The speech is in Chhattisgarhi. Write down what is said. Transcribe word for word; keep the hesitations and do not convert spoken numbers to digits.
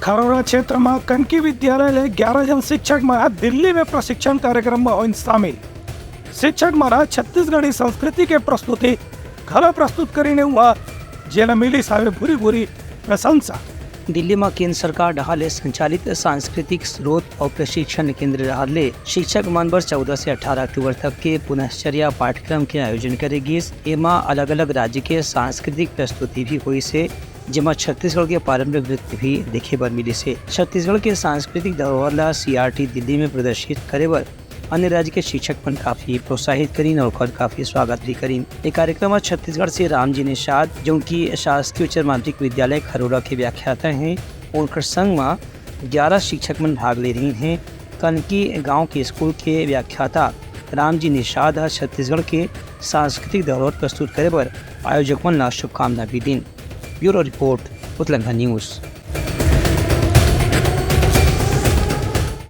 खरोरा क्षेत्र म कनकी विद्यालय ले ग्यारह झन शिक्षक मन ह दिल्ली में प्रशिक्षण कार्यक्रम म होइन शामिल। शिक्षक मन ह छत्तीसगढ़ी संस्कृति के प्रस्तुति घलो प्रस्तुत करिन हे, जेला मिलिस हावे भूरी भूरी प्रशंसा। दिल्ली म केंद्र सरकार डहार ले संचालित सांस्कृतिक स्रोत अउ प्रशिक्षण केंद्र डहार ले शिक्षक मन बर चौदह से अठारह अक्टूबर तक के पुनश्चर्या पाठ्यक्रम के आयोजन करे गिस। एमा अलग-अलग राज्य के सांस्कृतिक प्रस्तुति भी होइस हे, जेमा छत्तीसगढ़ के पारंपरिक नृत्य भी देखे बर मिलिस हे। छत्तीसगढ़ के सांस्कृतिक धरोहर ला सीआरटी दिल्ली में प्रदर्शित करे बर अन्य राज्य के शिक्षक मन काफी प्रोत्साहित करिन अउ ओकर काफी स्वागत भी करिन। ये कार्यक्रम में छत्तीसगढ़ से रामजी निषाद, जो कि शासकीय उच्च माध्यमिक विद्यालय खरोरा के व्याख्याता हैं, उनकर संग में ग्यारह शिक्षक मन भाग ले रहिन हे। कनकी गांव के स्कूल के व्याख्याता रामजी निषाद ह छत्तीसगढ़ के सांस्कृतिक धरोहर प्रस्तुत करे बर आयोजक मन ला शुभकामना भी दिन। Bureau report, Utlangha news.